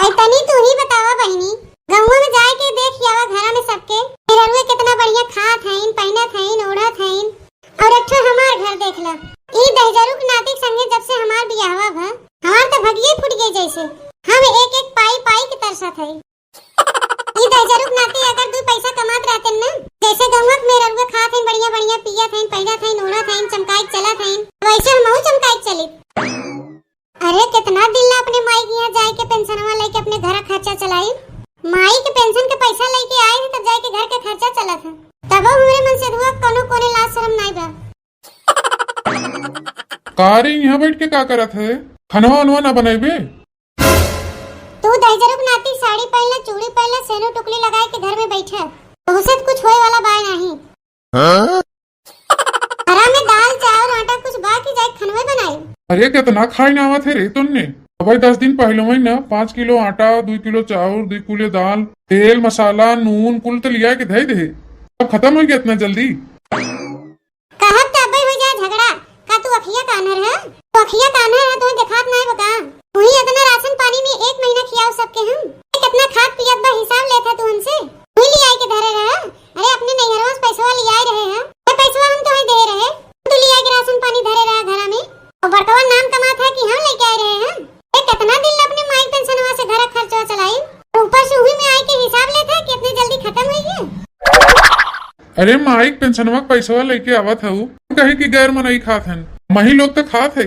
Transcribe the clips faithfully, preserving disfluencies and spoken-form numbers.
ए, तनी तू ही बतावा बहिनी, गउँवा में जाए के देखि आवा घरा में सबके, मेहररुए केतना बढ़िया खात हइन, पहिनत हइन, ओढ़त हइन, अउर एक ठो हमार घर देख ला। ई दहिजरू के नाती के संगे जब से हमार बियाहवा भा, हमार त भगिये फूट गई जैसे। हम एक एक पाई पाई के तरसत हई। ई दहिजरू के नाती अगर दुइ पैसा कमात रहतेन न, जैसे गउँवा के मेहररुआ खात हइन, बढ़िया बढ़िया पियत हइन, पहिरत हइन, ओढ़त हइन, चमकाइक चलत हइन, वैसे हमहू चमकाइक चलित। अरे, केतना दिन ला अपने माई के यहाँ जाए के पेंशनवा लेके अपने घर खर्चा चलाई। माई के पेंशन के पैसा लेके आए हैं, तब जाए के घर के खर्चा चलत है। तबो हमरे मनसेधुआ कौनो कोने लाज शरम नाई बा। का रे, यहाँ बैठ के का करत है? खनवा उनवा ना बनैबे? तू दहिजरू के नाती साड़ी पहन ले, चूड़ी पहन ले, सेनो टुकली लगाए के घर में बैठे। तोहसे त कुछ होए वाला बाय नाही। हाँ? घरा में दाल, चावल, आटा कुछ बा कि जाए खनवे बनाई? अरे, केतना खाइन आवत है रे तोन्ने? अबे दस दिन पहले ही ना पाँच किलो आटा, दुइ किलो चाउर, दुइ किलो दाल, तेल, मसाला, नून कुल त लिया के धई दे। अब खतम होइ गया इतना जल्दी? कहब त अबे होइ जाए झगड़ा। का तू अखिया कान्हर है? तू अखिया कान्हर है, तोहे देखात नाई बा का? वही इतना राशन पानी में एक महीना खियाओ सबके हम। ए, कितना खात पियत बा, हिसाब लेत है तू हमसे? वही लियाई के धरे रहा। अरे, अपने नैहरवा से पैसवा लियाए रहे हैं, ये पैसवा हम तोहे दे रहे, तू लियाई के राशन पानी धरे रहा घरा में। और बड़कवा नाम कमात है कि हम लेके आए रहे हैं। ए, कितना दिन ला अपने माई पेंशनवा से घर खर्चवा चलाई, और ऊपर से उही में आए के हिसाब लेत है कि इतने जल्दी खतम होइ गए। अरे माई, पेंशनवा के पैसवा लेके आवत हऊ, कहीं कि गैर मनई खात हन, मही लोग त खात है।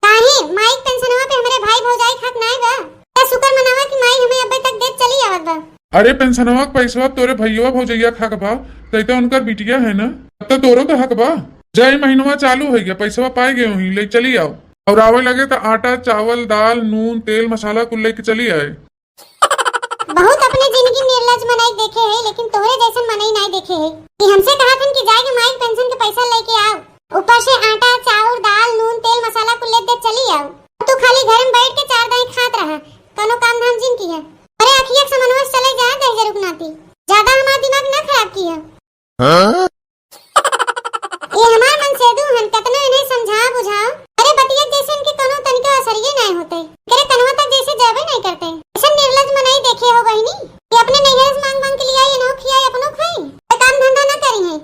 काहे, माई के पेंशनवा पे हमरे भाई भौजाई खात नाय बा? त शुक्र मनावा कि माई हमें अब्बे तक देत चली आवत बा। अरे पेंशनवा के पैसवा तोरे भैया भौजैया खाक बा, तै त उनकर बिटिया है ना, तब त तोरो त हक बा। जय महीनवा चालू होइ गया, पैसवा पाए गए हुई, ले चली आओ। और आवे लगे त आटा, चावल, दाल, नून, तेल, मसाला कुल लेके चली आए। बहुत अपने जिंदगी निर्लज मनई देखे है, लेकिन तोहरे जैसन मनई नाय देखे है कि हमसे कहत हन कि जाए के माई पेंशन के पैसा लेके आओ, ऊपर से आटा, चाउर, दाल, नून, तेल, मसाला कुल लेत देत चली आओ। तू खाली घर में बैठ के चार दाई खात रहा, कौनो काम धाम जिन किया। अरे अखिया के समनवा से चले जा दहिजरू के नाती, ज्यादा हमार दिमाग ना खराब किया। हाँ? ये हमार मनसेधू हन, कतनो इन्हें समझा बुझाओ, अरे बतिया जैसे इनके कोनो तनिका असरिये नाय होते, करे कनवा तक जैसे जाबे नाय करते। ऐसन निर्लज मनई देखे हो बहिनी, कि अपने नैहर से मांग मांग के लियाई, इन्हों खियाई, अपनो खाई, तो काम धंधा ना करी है।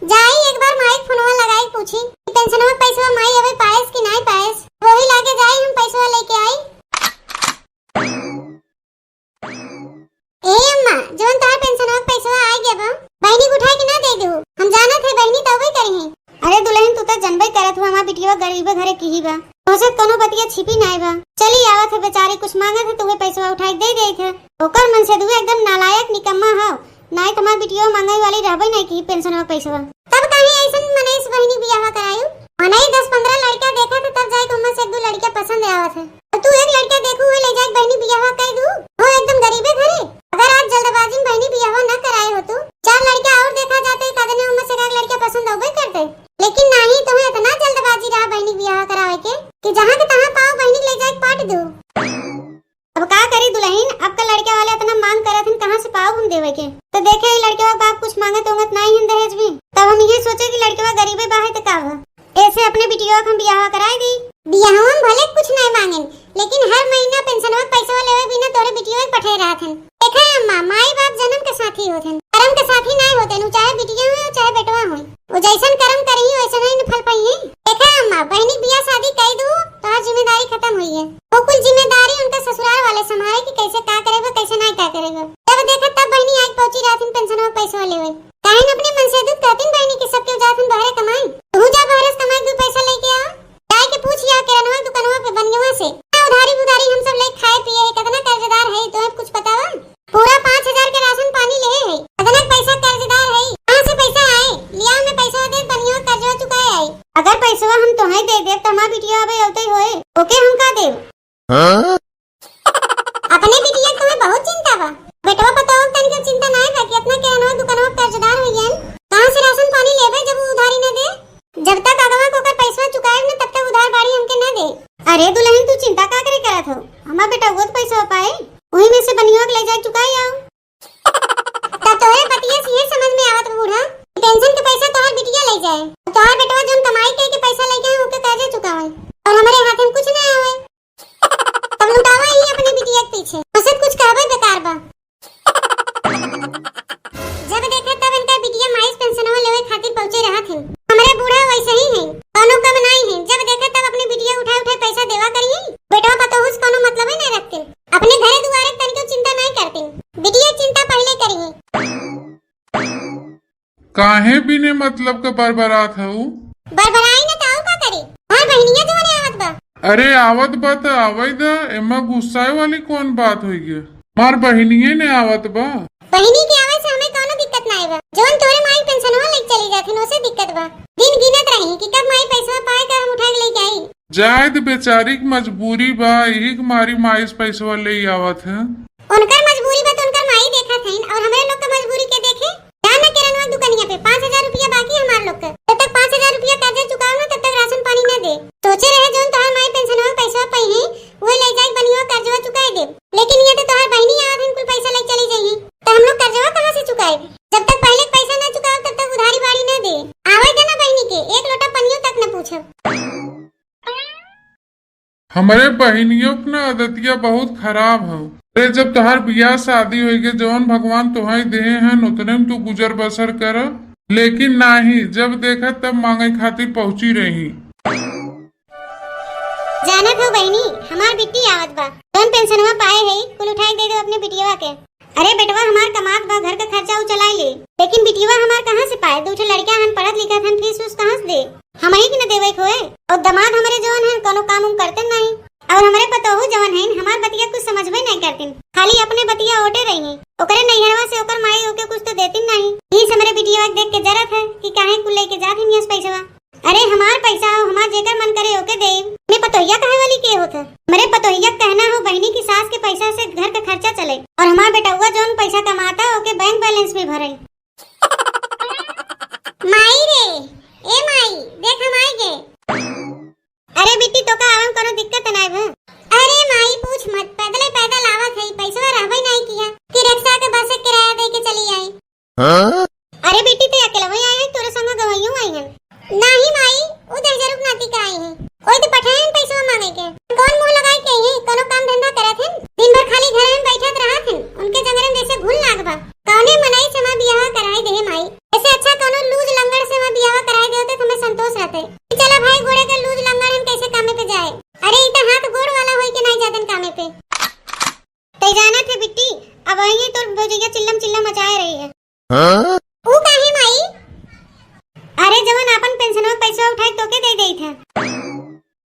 जाई एक बार माई के फोनवा लगाई पूछी, कि पेंशनवा के पैसवा माई अबे पाएस कि नाय पाएस, वही लागे जाई हम पैसवा लेके आई। ए अम्मा, जवन तोहार पेंशनवा के पैसवा आइ गया बा, बहिनी के उठाए के ना दे दू। हम जानत है बहिनी तबे करी है। अरे दुलहिन, तू त जनबे करत हुआ, हमार बिटिया गरीबे घरे की ही बा। तोसे कोनो बतिया छिपी नाय बा। चली आवत है बेचारी, कुछ मांगत है, तुहे पैसवा उठाए दे देत है। ओकर मनसेधुआ एकदम नालायक निकम्मा हव। नाय त हमार बिटिया मांगे वाली रहबे नाय की पेंशनवा के पैसवा। तब काहे ऐसन मनई से बहिनी बियाहवा करायू? मनई दस पन्द्रह लड़का देखत है, तब जाए के ओमा से एक दू लड़का पसंद आवत है। तो तू एक लड़का देखू, वही ले जाए बहिनी बियाहवा कर दू। हो एकदम गरीबे घरे। अगर आज जल्दबाजी में बहिनी बियाहवा न कराए हो तू, चार लड़का और देखा जाते, एक आदमी ओमा से एक लड़का पसंद होबे करते। लेकिन नाही, तुम्हें इतना जल्दबाजी रहा बहिनी बियाहवा करावे के कि जहाँ के तहाँ पाओ बहिनी के ले जाए पाट दू। अब का करी दुलहिन, अब का लड़का वाले इतना मांग करत हन, कहाँ से पाओ हम देवे के? तो देखे, ई लड़कवा के बाप कुछ मांगत ओंगत नाई हन दहेज भी, तब हम ये सोचे कि लड़कवा गरीबे बा है तो का हुआ, ऐसे अपने बिटिया के हम बियाह कराए दी। बियाहवा में भले कुछ नाई मांगेन, लेकिन हर महीना पेंशनवा के पैसवा लेवे बिना तोरे बिटिया के पठे रहत हन। देखा अम्मा, माई बाप जन्म के साथी होत हन, करम के साथी नाई होत हन, उ चाहे बिटिया होए, चाहे बेटवा होए। वो जैसन करम करही, वैसन ही न फल पाइहे। देखा अम्मा, बहिनी बियाह शादी कई दू, तोहार जिम्मेदारी खत्म हुई है। वो कुल जिम्मेदारी उनका ससुराल वाले संभाले कि कैसे का करेगा, कैसे ना का करेगा। जब देखा तब बहिनी आके पहुंची रहथिन पेंशनवा पैसवा लेवे। काहे न अपने मनसेधू कहतिन बहिनी कि सबके जाथिन बहरे कमाई। तू जा बहरे से कमाई, दू पैसा लेके आ। जाए के पूछ लिया किरानवा दुकानवा पे बनियवा से। ना उधारी बुधारी हम सब ले खाए पिए है, कितना कर्जदार है, तुम्हें कुछ पता बा? पूरा पाँच हजार के राशन पानी ले है, अदनक पैसा कर्जदार है, कहाँ से पैसा आए? लिया में पैसा दे, बनिया कर्जवा चुकाए आए। अगर पैसवा हम तोहे दे देब, त हमार बिटिया अबे अवते होए, ओके हम का देब? हाँ? अपने बिटिया के तुम्हें बहुत चिंता बा, बेटवा पतोह के तनिको चिंता नाय बा कि अपना किरानवा दुकानवा कर्जदार हो गए, कहाँ से राशन पानी लेबे जब वो उधारी न दे? जब तक अगवा के ओकर पैसवा चुकाएब न, तब तक उधार बाड़ी हमके न दे। अरे दुलहिन, तू चिंता का करे करत हो? हमार बेटा वो तो पैसवा पाए, वही में से बनिया के ले जाए चुकाई आओ। तब तोहरे बतिया से ये समझ में आवत बा बूढ़ा, कि पेंशन के पैसा तोहार बिटिया ले जाए, तोहार बेटवा जोन कमाई के, के पैसा लेके आए, ओके कर्जा चुकावे, और हमारे हाथ में कुछ ना आवे। तब लुटावा। काहे बिने मतलब के बरबरात हऊ? बरबराई न त अउर का करी? हमार बहिनिया जवन आवत बा। अरे आवत बा त आवै द, एमा गुस्साए वाली कौन बात होई गे? हमार बहिनिये ने आवत बा। बहिनी के आवे से हमें कौनो दिक्कत नाई बा। जवन तोरे माई पेंशनवा लेके चली जाथिन, ओसे दिक्कत बा। दिन गिनत रही कि कब माई पैसवा पाए, कब हम उठा के लेके आई। जाए द, बेचारी के मजबूरी बा, यही के मारी माई से पैसवा ले आवत है। उनकर मजबूरी बा त उनकर माई देखत हईन, और हमरे लोग के मजबूरी के देखे? जा ना किरनवा दुकनिया पे, पाँच हजार रुपया बाकी हमार लोग के। जब तक पाँच हजार रुपया कर्जा चुकाओ ना, तब तक राशन पानी ना दे। सोचे रहे जौन तोहार माई पेंशनवा में पैसवा पइहे, उहे ले जाई बनिया कर्जवा चुकाई देब। लेकिन ये तो तोहार बहिनी आवत हन, कुल पैसा ले चली जइहे, त हम लोग कर्जवा कहाँ से चुकाई? जब तक पहले पैसा ना चुकाओ, तब तक उधारी बाड़ी ना दे। आवे दे ना बहिनी के, एक लोटा पनियो तक न पूछब। हमरे बहिनियों के ना आदतिया बहुत खराब हौ। अरे, जब तोहार बियाह शादी होइगे, जवन भगवान तोहाई देहे हन, उतने में तू गुजर बसर कर। लेकिन नाही, जब देखा तब मांगे खातिर पहुंची रही। जानत हो बहिनी, हमार बिट्टी आवत बा, जौन पेंशनवा पाए है, कुल उठाई दे दो अपने बिटिया के। अरे बेटवा हमार कमात बा, घर का खर्चा उ चलाई ले, लेकिन बिटिया हमार कहाँ से पाए? दू ठे लड़का हन, पढ़त लिखत हन, फीस उस कहाँ से दे? हमही के न देवे के होए। और दमाद हमरे जवन हन, कोनो काम उम करते नहीं। और हमरे पतोहू जवन हन, हमार बतिया कुछ समझबे नहीं करतीन, खाली अपने बतिया ओटे रही हैं। ओकरे नैहरवा से ओकर माई ओके कुछ तो देतीन नहीं। यही से हमरे बिटिया के देख के जरत है कि काहे कुल लेके जात हन यस पैसवा। अरे हमार पैसा हो, हमार जेकर मन करे ओके देब। मैं पतोहिया कहे वाली के होत है? हमरे पतोहिया कहना हो बहिनी की सास के पैसा से घर का खर्चा चले और हमार बेटउआ जौन पैसा कमाता ओके बैंक बैलेंस में भरे। माई रे, ए माई, देख हम आई गे। अरे बिट्टी, तोका आवे में कोनो दिक्कत नाई बा? अरे माई, पूछ मत, पैदले पैदल आवत हई, पैसवा रहबे नाई किया कि रिक्शा के बस के किराया दे के चली आई। हाँ? अरे बिट्टी, ते अकेलवई आई है, तोरे संग गवइयो आई है? नाही माई, उ दहिजरुक नाती का आई है। ओई तो पठाए हैं पैसवा मांगे के। कौन मुंह लगाई के आई है? कोनो काम धंधा करत हैं? दिन भर खाली घर में बैठत रहत हैं। उनके जंगरन जैसे घुन लाग बा। कौने मनई से हमार बियाह कराई दे माई? ऐसे अच्छा कौनो लूज लंगड़ से हमार बियाह कराई दे तो हमें संतोष रहते। चला भाई, गोड़े के लूज लंगड़ हन कैसे कामे पे जाए? अरे ई तो हाथ गोड़ वाला होई के नहीं जातन कामे पे। ते जाना थे बिट्टी, अब वही तोर भौजैया चिल्लम चिल्लम मचाए रही है। हाँ? ऊ काहे माई? अरे जवन आपन पेंशनवा के पैसा उठाए तोके दे देई था।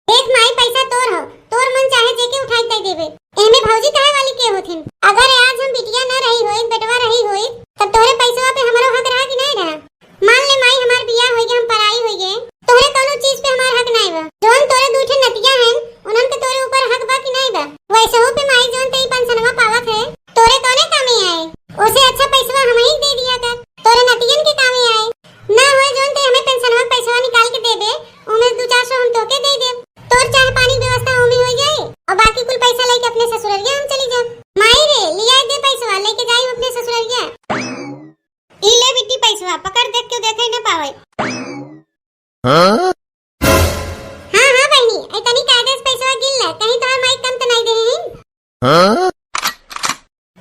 देख माई, पैसा तोर हो, तोर मन चाहे जेके उठाई दे देबे। एमे भौजी कहे वाली के होथिन? अगर आज हम बिटिया न रही होई, बेटवा रही होई, तब तोहरे पैसवा पे हमरो हक रहा कि नहीं रहा? मान ले माई, हमार बियाह होई गए, हम पराई होई गए, तोहरे कौनो चीज पे हमार हक नाई बा। जौन तोरे दू ठे नतिया हैं, उन्हन के तोरे ऊपर हक बा कि नाई बा? वैसे हो पे माई, जौन ते ई पेंशनवा पावत है, तोरे कौने कामे आए? ओसे अच्छा पैसवा हमही दे दिया कर, तोरे नतियन के कामे आए। ना होए जौन ते हमें पेंशनवा पैसवा निकाल के देबे, ओमे दू चार सौ हम तोके दे देब। तोर चाह पानी व्यवस्था ओमे हो जाए और बाकी कुल पैसा लेके अपने ससुररिया हम चली जाब। माई रे, लिया दे पैसवा, लेके जाई अपने ससुररिया। ई ले बिट्टी पैसवा, पकड़, देख क्यों देखे न पावे। हाँ? हाँ, हाँ बहिनी, ऐ तनी कायदे से पैसवा गिन ले, कहीं तोहार माई कम त नहीं देहे हैं। हाँ?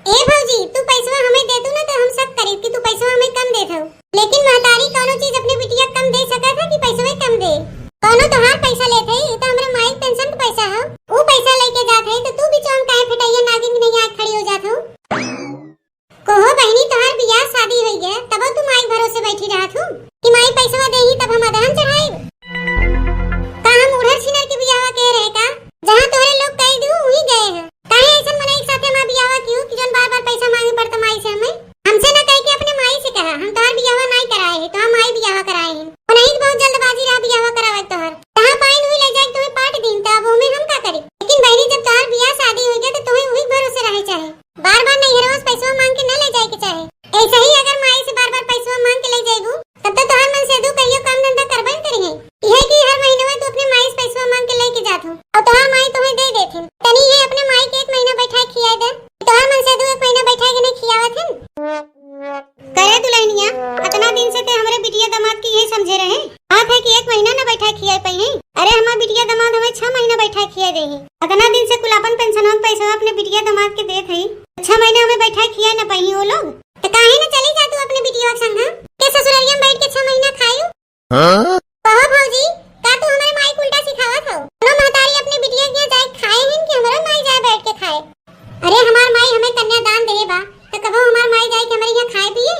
ए भौजी, तू पैसवा हमें दे दू ना तो हम शक करी कि तू पैसवा हमें कम देत हऊ। लेकिन महतारी कौनो चीज अपने बिटिया कम दे सकत है कि पैसवे कम दे? कौनो तोहार पैसा लेत है, ये तो हमरे माई के पेंशन के पैसा है। ऊ पैसा लेके जात है तो तू बीचवा में काहे फेटैया नागिन की नहीं आँख खड़ी हो जात हऊ? कहो बहिनी, तोहार बियाह शादी होई गया, तबो तू माई के भरोसे बैठी रहत हूँ कि माई पैसवा देही तब हम अदहन चढ़ाई? का हम उड़र छिनर के बियाहवा के रहे का? जहाँ तोहरे लोग कह दू, वही गए हैं। काहे ऐसन मनई के साथे हमार बियाहवा कियो कि जौन बार बार पैसा मांगे पड़ता माई से हमें? हमसे ना कह के अपने माई से कहा, हम तोहार बियाहवा नाई कराए है, तोहार माई बियाहवा कराए है। उन्हीं के बहुत जल्दबाजी रहा बियाहवा करावे तोहार। कहाँ पाइन हुई ले जाए तुम्हें पाट दीन, तब हमें हम का करी? लेकिन बहिनी, जब तोहार बियाह शादी हो गया तो तुम्हें वही भरोसे रहे चाहे। बार-बार नैहरवा से पैसवा मांग के न ले जाए के चाहे। ऐसे ही अगर माई से बार-बार पैसवा मांग के ले जाइबू, तब तो तोहार मन से दू कहियो काम धंधा करबे न करिहे। इहे कि हर महीनवा तू अपने माई से पैसवा मांग के लेके जात हो और तोहार माई तुम्हें दे देथिन। तनी ये अपने माई के एक महीना बैठाए खियाए दे। तोहार मन से दू एक महीना बैठाए के नहीं खियावत हन। करे दुल्हनिया, अतना दिन से ते हमरे बिटिया दामाद के यही समझे रहे? बात है कि एक महीना न बैठाए खियाए पइहे। अरे हमार बिटिया दामाद हमें छह महीना बैठाए खियाए देही। अतना दिन से कुल आपन पेंशनवा के पैसवा अपने बिटिया दामाद के देत हई, छह महीना हमें बैठाए खियाए न पइही वो लोग। त काहे न चली जा तू अपने बिटिया के संग, के ससुररिया में बैठ के छह महीना खायू? हाँ? कहो भौजी, का तू हमारे माई के उल्टा सिखावत हो? कोनो महतारी अपने बिटिया के यहाँ जाए खाए हिन कि हमारे माई जाए बैठ के खाए? अरे हमार माई हमें कन्यादान देहे बा, त कबो हमार माई जाए के हमारे यहाँ खाए पिए?